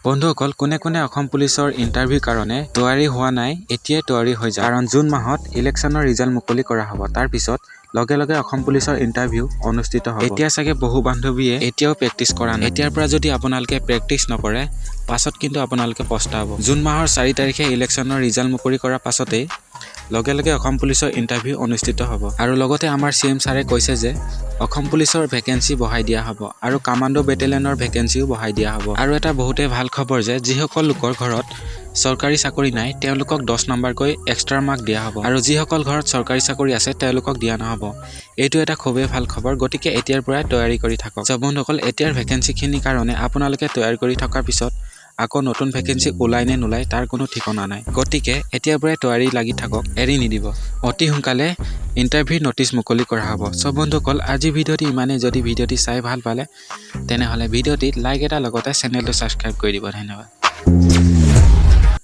বন্ধুসকল, কোনে কোনে অসম পুলিচৰ ইণ্টাৰভিউৰ কাৰণে তৈয়াৰী হোৱা নাই, এতিয়াই তৈয়াৰী হৈ যাওক। কাৰণ জুন মাহত ইলেকশ্যনৰ ৰিজাল্ট মুকলি কৰা হ'ব, তাৰপিছত লগে লগে অসম পুলিচৰ ইণ্টাৰভিউ অনুষ্ঠিত হ'ব। এতিয়া চাগে বহু বান্ধৱীয়ে এতিয়াও প্ৰেক্টিচ কৰা নাই। এতিয়াৰ পৰা যদি আপোনালোকে প্ৰেক্টিচ নকৰে, পাছত কিন্তু আপোনালোকে পস্তাব। জুন মাহৰ 4 তাৰিখে ইলেকশ্যনৰ ৰিজাল্ট মুকলি কৰাৰ পাছতেই লগে লগে অসম পুলিচৰ ইণ্টাৰভিউ অনুষ্ঠিত হ'ব। আৰু লগতে আমাৰ চি এম ছাৰে কৈছে যে অসম পুলিচৰ ভেকেঞ্চি বঢ়াই দিয়া হ'ব আৰু কামাণ্ডো বেটেলিয়নৰ ভেকেঞ্চিও বঢ়াই দিয়া হ'ব। আৰু এটা বহুতেই ভাল খবৰ যে যিসকল লোকৰ ঘৰত চৰকাৰী চাকৰি নাই, তেওঁলোকক 10 নম্বৰকৈ এক্সট্ৰা মাৰ্ক দিয়া হ'ব আৰু যিসকল ঘৰত চৰকাৰী চাকৰি আছে, তেওঁলোকক দিয়া নহ'ব। এইটো এটা খুবেই ভাল খবৰ। গতিকে এতিয়াৰ পৰাই তৈয়াৰী কৰি থাকক। চ' বন্ধুসকল, এতিয়াৰ ভেকেঞ্চিখিনিৰ কাৰণে আপোনালোকে তৈয়াৰ কৰি থকাৰ পিছত আকৌ নতুন ভেকেঞ্চি ওলাই নে নোলায়, তাৰ কোনো ঠিকনা নাই। গতিকে এতিয়াৰ পৰাই তৈয়াৰী লাগি থাকক, এৰি নিদিব। অতি সোনকালে ইণ্টাৰভিউ ন'টিচ মুকলি কৰা হ'ব। চ' বন্ধুসকল, আজিৰ ভিডিঅ'টি ইমানেই। যদি ভিডিঅ'টি চাই ভাল পালে, তেনেহ'লে ভিডিঅ'টিত লাইক এটা, লগতে চেনেলটো ছাবস্ক্ৰাইব কৰি দিব। ধন্যবাদ।